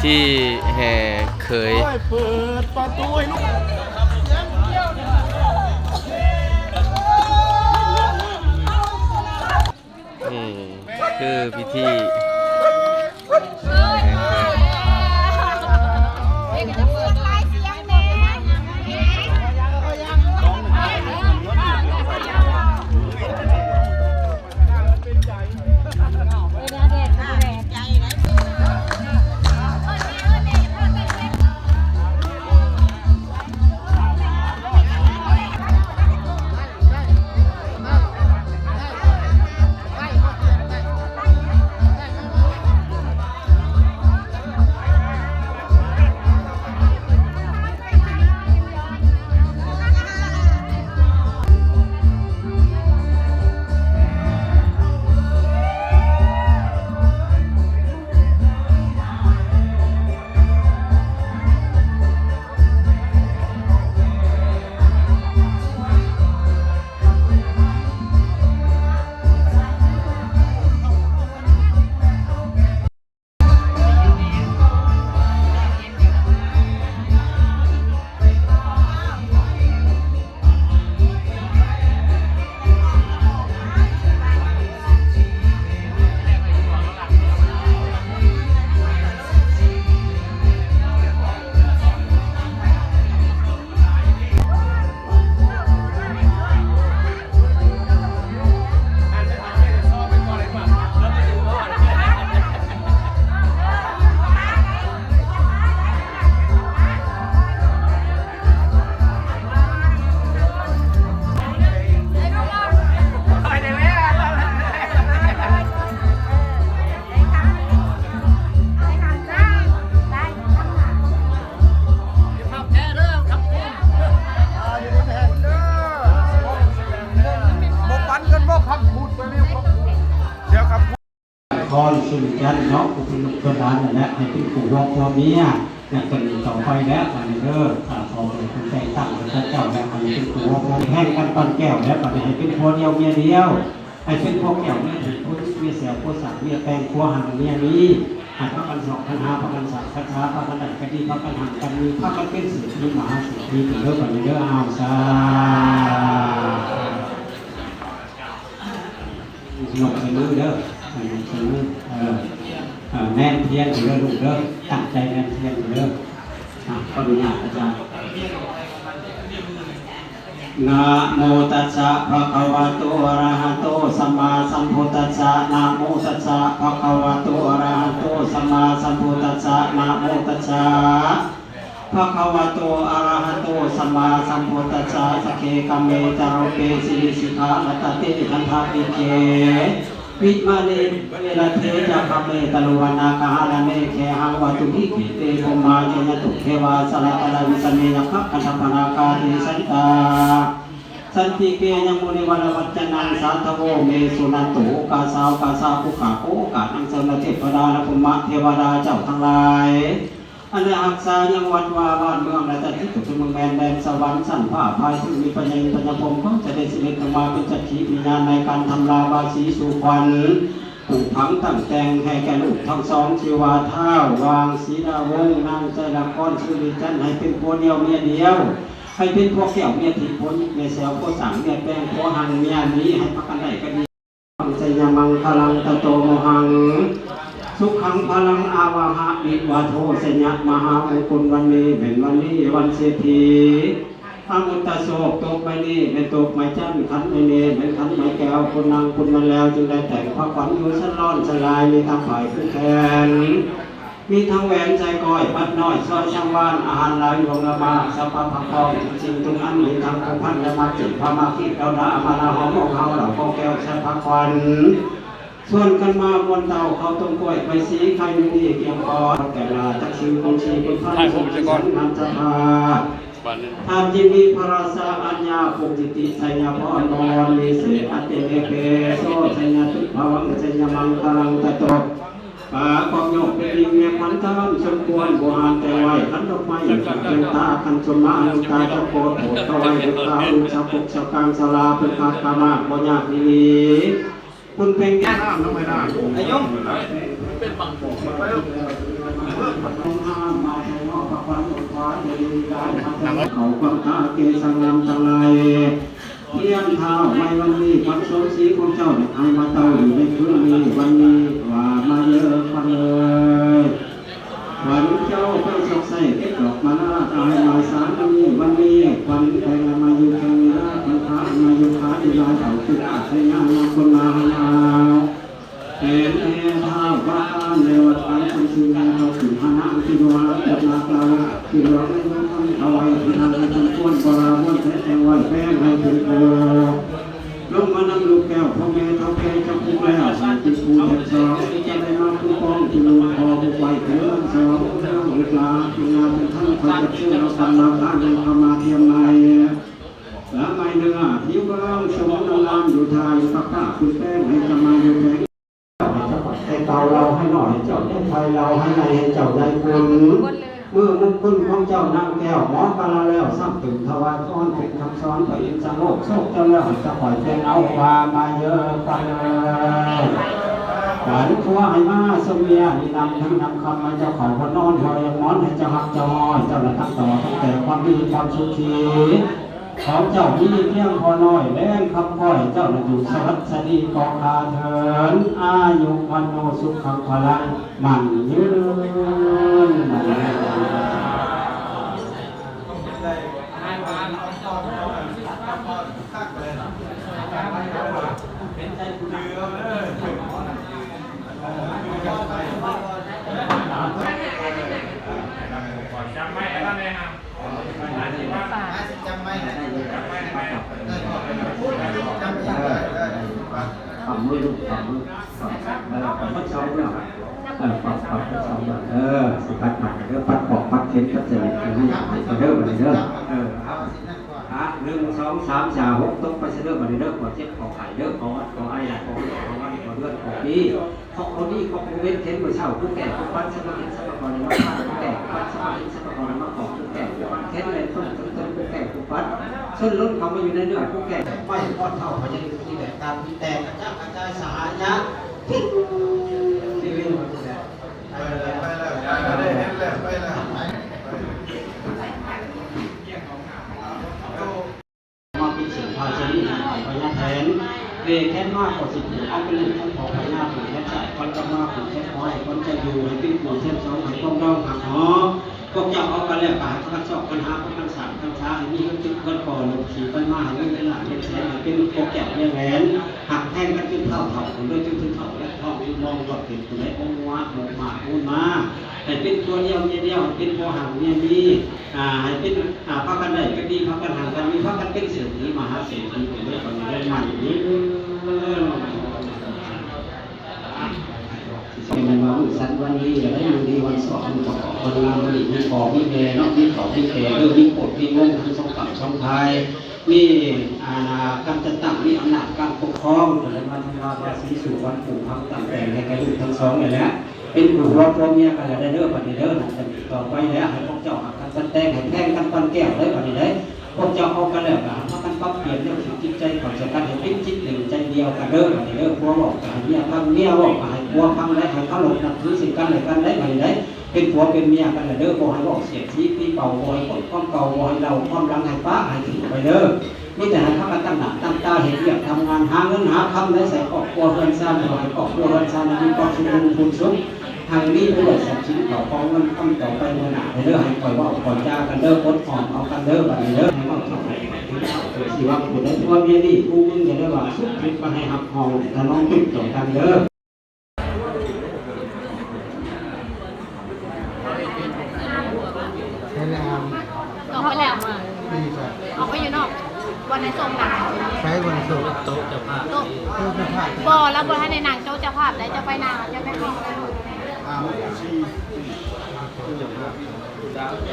ທີ່ແຫ່ເຂີຍ ໂອ້ຍ ເປີດປະຕູໃຫ້ລູກ ອືມ ຄືພິທີ ຄອນຊຸນຈັນເນາະ ຜູ້ເປັນລູກເປັນຫຼານນັ້ນແຫຼະ ໃຫ້ເປັນຄູ່ຜົວຜົວເມຍ ນັບແຕ່ນີ້ຕໍ່ໄປແລ້ວ ອັນນີ້ເດີ ຂ້າຂໍເປັນຜູ້ແຕ່ງຕັ້ງພະເຈົ້າແລ້ວ ອັນນີ້ເປັນຄູ່ຜົວແຫ່ງກັນປັນແກ້ວແລ້ວ ບັດນີ້ໃຫ້ເປັນຜົວດຽວເມຍດຽວ ໃຫ້ເປັນຜົວແກ້ວເມຍທິບ ຜົວແສວ ຜົວສັກ ເມຍແປງ ຜົວຫັງ ເມຍມີ ໃຫ້ພາກັນຊອກຄັນຫາ ພາກັນສ້າງຄັນສາ ພາກັນໄດ້ຄະດີ ພາກັນຮັ່ງກັນມີ ພາກັນເປັນເສດຖີມະຫາເສດຖີໄປເດີ ບັດນີ້ເດີ ອ້າວ ສາ ຍົກໃສ່ມືເດີ ຍົກໃສ່ມື ເອີ ເອີ ແນມທຽນເດີລູກເດີ ຕັ້ງໃຈແນມທຽນເດີ ອ່າ ຂໍອະນຸຍາດອາຈານ ນະໂມຕັດສະ ພະຄະວະໂຕ ອະລະຫະໂຕ ສຳມາສຳພຸດທັດສະ ນະໂມຕັດສະ ພະຄະວະໂຕ ອະລະຫະໂຕ ສຳມາສຳພຸດທັດສະ ນະໂມຕັດສະ ພະຄະວະໂຕ ອະລະຫະໂຕ ສຳມາສຳພຸດທັດສະ ສັກເຂ ກຳເມ ຈາໂລເປ ສິລິ ສິກຂາ ລັດຖະເຕ ຄັນທະ ວິກເຂ ວິມາເນ ເວລະເທ ຈັກຂະເມ ຕະໂລ ວັນນາກະຫາລະເນ ເຂຫັງ ວັດຖຸ ວິກເຂ ເຕ ພົມມາ ຈາຍັນຕຸ ເທວາ ສະລະຕະລະ ວິສະເມ ຍັກຂະ ກັນທະພະນາກາ ຕິສະນຕາ ສັນຕິເກ ຍັງ ມຸນີ ວັນນະວັດຈະນັງ ສາທະໂວ ເມ ສຸນັນຕຸ ໂອກາສາ ໂອກາສາ ປຸກຂະ ໂອກາສະນັງ ເຊີນເທບພະດາ ແລະ ພົມມະເທວະດາເຈົ້າທັງຫຼາຍ ອັນໄດ້ຮັກສາຍັງວັດວາບ້ານເມືອງ ແລະ ຈັດທີ່ຕົກເມືອງແມ່ນແດນສະຫວັນຊັ້ນຟ້າ ພາຍເຖິງມີພະຍາອິນພະຍາພົມ ກໍຈະໄດ້ສະເດັດລົງມາເປັນສັກຂີພິຍານໃນການທຳລາບາສີສູ່ຂວັນ ປູກຝັງຕັ້ງແຕ່ງໃຫ້ແກ່ລູກທັງສອງ ຊື່ວ່າ ທ້າວ ຫວ່າງສີດາວົງ ນາງໄຊລະຄອນ ສຸລິຈັນ ໃຫ້ເປັນຜົວດຽວເມຍດຽວ ໃຫ້ເປັນຜົວແກ້ວເມຍທິບ ຜົວແມ່ແສວ ຜົວສັກ ເມຍແປງ ຜົວຫັງ ເມຍມີ ໃຫ້ພາກັນໄດ້ກັນດີ ໄຊຍະມັງຄະລັງ ຕະໂຕ ໂມຫັງ ສຸຂັງ ພະລັງ ອາວາຫະ ວິວາໂທ ໄຊຍະມະຫາມົງກຸນ ວັນນີ້ແມ່ນວັນນີ້ ວັນເສດຖີ ອະມຸດຕະໂຊກ ຕົກໃບນີ້ແມ່ນຕົກໄມ້ຈັນ ຂັນໃບນີ້ແມ່ນຂັນໄມ້ແກ້ວ ຄຸນນາງຄຸນມັນແລ້ວ ຈຶ່ງໄດ້ແຕ່ງພາຂວັນຢູ່ຊັ້ນລ້ອນຊັ້ນລາຍ ມີທັງຝ້າຍຄືແຂນ ມີທັງແຫວນໃສ່ກ້ອຍ ບັດນ້ອຍຊອຍສັງວານ ອາຫານຫຼາຍຫຼວງລະມາ ສັບພະພັກພ້ອມ ທຸກສິ່ງທຸກອັນ ມີທັງຜູ້ພັນ ແລະ ມາຈີບພາມາຄີດ ເກົາດາອາມາລາ ຫອມອົບເຮົາ ເຫຼົ້າກໍແກ້ວໃສ່ພາຂວັນ ຊວນກັນມາມ່ວນເຕົ້າ ເຂົ້າຕົ້ມກ້ວຍ ໄມ້ສີ ໄຂ່ໜຶ່ງນີ້ ກຽມປອດ ແກ່ລາ ຈັກສິງຄົນຊີ ຄົນພັນ ສົມສັນ ງາມສະພາ ທ່ານຈຶ່ງມີພະລາຊາອາດຍາ ປົກກິຕິ ໄຊຍະພອນ ບໍວອນ ວິເສດ ອັດເຕເມເປໂສ ໄຊຍະຕຸພະວັງ ໄຊຍະມັງຄະລັງ ຕະໂຕ ປາກອບໂຍກເປັນລິງແມ່ຂວັນທາມສົມຄວນ ບໍ່ຫານແຕ່ໄວ້ ຂັນດອກໄມ້ ຂັນເປັນຕາ ຂັນສົມມາ ອະນຸຕາ ເຈົ້າໂກດ ໂປດເຂົາໄວ້ ເປັນຂາວ ລູກສາກົກສາກາງ ສາລາ ເພິ່ນຂາດກາມາ ບໍ່ຍາກອີ່ຫຼີ ຄຸນເພັງ ອາຍຸ ເຂົ້າຄວາມຄາເກສັງງາມທັງຫຼາຍ ພຽງທ້າວໃນວັນນີ້ ຄວາມສົມສີຂອງເຈົ້າໄດ້ໃຫ້ມາເຕົ້າຢູ່ໃນຄືນນີ້ ວັນນີ້ວ່າມາເຢີອຄວັນເອີຍ ຂວັນເຈົ້າໄປຊອກໃຊ້ເກັບດອກມາລາ ກາຍມາສານວັນນີ້ ວັນນີ້ ຂວັນແຕ່ງມາຢູ່ແກ່ງເວລາ ຂວັນພາມາຢູ່ຂາຢູ່ລາຍເຂົ້າຄືອາດໃຊ້ງານມາຄົນມາຫາລາວ ເຫັນແຕ່ທ້າວວ່າການໃນວັດການຄົນຊື່ແມ່ເຂົາຂຶ້ນຫານາງທີ່ວ່າເກີດມາກາລະທີ່ວ່າໃນວັນທຳເອົາໄວ້ທີ່ນາງສົມຄວນບໍ່ລາມ່ວນແທ້ແຕ່ໄວ້ແປ້ງໃຫ້ເປັນໂກ ລົງມານຳລູກແກ້ວພໍ່ແມ່ເຖົ້າແກ່ເຈົ້າຜູ້ແລ້ວ ໃຫ້ເປັນຜູ້ແທນສອງທີ່ຈະໄດ້ມາຄຸ້ມຄອງທີ່ລູກພໍ່ຜູ້ໄວ້ເຖິງເຮືອນສອງເລື່ອງລູກຫຼານທີ່ງາເປັນທັນຄອຍຈັດເຊື່ອເອົາກຳລັງການເຂົ້າມາທຽມໃໝ່ ລະໄມເນື້ອທີ່ວ່າງຊົງນາງາມຢູ່ທ້າຍປະກາດຂຶ້ນແປ້ງໃຫ້ຈະມາຢູ່ແຂວງ ໃຫ້ເຈົ້າໄດ້ເປົ່າເລົ່າໃຫ້ໜ້ອຍ ໃຫ້ເຈົ້າໄດ້ໄຟເລົ່າໃຫ້ໃຫຍ່ ໃຫ້ເຈົ້າໄດ້ບຸນ ມື້ມຸງຄຸນຂອງເຈົ້ານາງແກ້ວ ໝໍກາລະແລ້ວ ຊ້ຳຕື່ມຖວາຍພອນເປັນຄຳສອນ ພະອິນສະໂລກໂຊກເຈົ້າແລ້ວ ໃຫ້ເຈົ້າຄອຍແຕ່ງເອົາວ່າມາເຢີອຄວັນເອີຍ ຂວັນຜົວໃຫ້ມາຊົມເມຍ ມີນຳເງິນນຳຄຳ ໃຫ້ເຈົ້າເຂົ້າຫົວນອນ ຫົວຍັງນອນ ໃຫ້ເຈົ້າຮັກເຈົ້າຮ້ອຍ ເຈົ້າລະທັງຕໍ່ ຕັ້ງແຕ່ຄວາມດີຄວາມສຸຂີ ຂອງເຈົ້າມີພຽງພໍນ້ອຍ ແລງຄຳຂ້ອຍ ເຈົ້ານະຢູ່ສະຫວັດສະດີກໍຂ້າເທີນ ອາຍຸວັນໂນສຸຂັງພະລັງ ໝັ້ນຍືນ ໝັ້ນຍືນ. ຂຳມືລູກ ຂຳມື ເອີ ປັບ ປັບທັງສອງເບື້ອງ ເອີ ປັບ ປັບທັງສອງເບື້ອງ ເອີ ຊິປັດໜັກເດີ ປັດຂອບ ປັດເຂັນ ປັດຈະເລັດ ອັນນີ້ໃຫ້ເດີ ບັດນີ້ເດີ ເອີ ເອົາ ອ່ະ ໜຶ່ງ ສອງ ສາມ ສີ່ ຫ້າ ຫົກ ຕົກໄປຊະເດີ ບັດນີ້ເດີ ຂໍເຈັບ ຂໍໄຂ້ເດີ ຂໍຫວັດ ຂໍໄອ ຂໍ ຂໍວັນ ຂໍເດືອນ ຂໍປີ ເພາະຄົນນີ້ກໍຜູ້ເວັນເຫັນມື້ເຊົ້າ ຜູ້ແກ່ຜູ້ປັດ ສະມາເຫັນ ສະມາກໍໄດ້ມາພາ ຜູ້ແກ່ຜູ້ປັດ ສະມາເຫັນ ສະມາກໍໄດ້ມາຂອບ ຜູ້ແກ່ຜູ້ປັດ ແຂນແລງເພິ່ນ ເຖິງເຖິງ ຜູ້ແກ່ຜູ້ປັດ ເຊີນລົ້ນເຂົ້າມາຢູ່ໃນເນື້ອ ຜູ້ແກ່ໄປຮອດເຖົ້າ ພະຍາທິດນີ້ແຫຼະ ການມີແຕກກະຈັດກະຈາຍ ສະຫາຍະ ທີ່ເວັນໝົດນີ້ແຫຼະ ໄປແລ້ວ ໄປແລ້ວ ໄປແລ້ວ ໄປແລ້ວ ໄປແລ້ວ. ມາເປັນເສື້ອຜ້າເຊິ່ງພະຍາແຖນ ເວແຂນມາກໍຊິຜູກເອົາເປັນລູກຂອງພໍ່ພະຍາ ຜູກແຂນຊ້າຍຂວັນກັບມາ ຜູກແຂນຂວາໃຫ້ຂວັນເຈົ້າຢູ່ ໃຫ້ເປັນຄູ່ແຂນສອງ ໃຫ້ຄວາມເຮົາຮັກເຮົາ ພວກເຈົ້າເອົາກັນແລ້ວກໍໃຫ້ພາກັນຊອກກັນຫາ ພາກັນສ້າງກັນສາ ໃຫ້ມີເງິນຕຶກເງິນກໍລົດຂີ່ໄປມາ ໃຫ້ມີເງິນລ້ານເງິນແສນ ໃຫ້ເປັນພໍ່ແກ້ວແມ່ແຫວນ ຮັກແພງກັນຈົນເຖົ້າເຖົ້າ ຜູ້ໃດຈົນເຖົ້າແລະທ້ອງຢູ່ມອງກໍເປັນຜູ້ໃດອົງວະໝົກໝາກມູນມາ ໃຫ້ເປັນຜົວດຽວເມຍດຽວ ໃຫ້ເປັນພໍ່ຮັ່ງເມຍມີ ອ່າ ໃຫ້ເປັນ ອ່າ ພາກັນໄດ້ກັນດີ ພາກັນຮັ່ງກັນມີ ພາກັນເປັນເສດຖີມະຫາເສດຖີໄປເລີຍ ບັດນີ້ເລີຍໝັ້ນຍືນ ແມ່ນວ່າມື້ສັນວັນດີ ແລະ ມື້ດີວັນຊອກ ມື້ປະກອບວັນງາມ ມື້ນີ້ມີພໍ່ມີແມ່ເນາະ ມີເຖົ້າມີແກ່ເດີ ມີໂຄດມີວົງທັງສອງກຳສອງຝ່າຍ ມີ ອ່າ ການຈັດຕັ້ງ ມີອຳນາດການປົກຄອງ ເພິ່ນວ່າ ເພິ່ນວ່າ ພາສີສູ່ຂວັນປູກຝັງຕັ້ງແຕ່ງໃຫ້ແກ່ລູກທັງສອງນີ້ແຫຼະ ເປັນຄູ່ຜົວຜົວເມຍກັນແລ້ວໄດ້ເດີ ບັດນີ້ເດີ ນັບແຕ່ນີ້ຕໍ່ໄປແລ້ວ ໃຫ້ພວກເຈົ້າຮັກກັນຕັດແຕ່ງ ໃຫ້ແພງກັນປັນແກ້ວເດີ ບັດນີ້ເດີ ພວກເຈົ້າເອົາກັນແລ້ວກໍໃຫ້ພາກັນປັບປ່ຽນແນວຈິດໃຈເຂົ້າໃຈກັນ ໃຫ້ເປັນຈິດໜຶ່ງໃຈດຽວກັນເດີ ບັດນີ້ເດີ ຜົວເວົ້າກໍໃຫ້ເມຍຟັງ ເມຍເວົ້າກໍໃຫ້ຜົວຟັງເດີ ໃຫ້ເຄົາລົບນັບຖືເຊິ່ງກັນແລະກັນເດີ ບັດນີ້ເດີ ເປັນຜົວເປັນເມຍກັນແລ້ວເດີ ບໍ່ໃຫ້ເວົ້າສຽດສີຕີເປົ່າ ບໍ່ໃຫ້ຄົນຄວາມເກົ່າ ບໍ່ໃຫ້ເລົ່າຄວາມຫຼັງ ໃຫ້ປະໃຫ້ຖິ້ມໄປເດີ ມີແຕ່ໃຫ້ພາກັນຕັ້ງໜ້າຕັ້ງຕາເຮັດວຽກທຳງານ ຫາເງິນຫາຄຳໄດ້ໃສ່ຄອບຄົວເຮືອນຊານ ຂໍໃຫ້ຄອບຄົວເຮືອນຊານມີຄວາມສຸກ ເປັນພູນສຸກ ໃຫ້ມີດ້ວຍຊັບສິນເຂົ້າຂອງເງິນຄຳຕໍ່ໄປເມືອໜ້າເດີ ໃຫ້ຄ່ອຍເວົ້າຄ່ອຍຈາກັນເດີ ປົດອອມເອົາກັນເດີ ບັດນີ້ເດີ ໃຫ້ເວົ້າເທົ່າໃດກໍຖືເທົ່າ ຊິວ່າຜູ້ໃດຜົວເມຍນີ້ ຜູ້ໜຶ່ງກໍໄດ້ວ່າສຸກຜິດບໍ່ໃຫ້ຮັບເຮົາ ຖ້າລອງຕິດຕໍ່ກັນເດີ. ໃຫ້ແນະນຳ ອອກໄປແລ້ວ ດີຈ້ະ ອອກໄປຢູ່ນອກ ບ່ອນໃນໂຊງນາງ ໃສບ່ອນໂຊງ ໂຕະເຈົ້າພາບ ໂຕະ ໂຕະເຈົ້າພາບ ບໍ່ ລາວບໍ່ທັນໄດ້ນັ່ງໂຕະເຈົ້າພາບໃດ ເຈົ້າໄປນາງ ເຈົ້າໄປເຂົ້າໄປໂລດ ອ່າ ໂຕະເຈົ້າພາບ.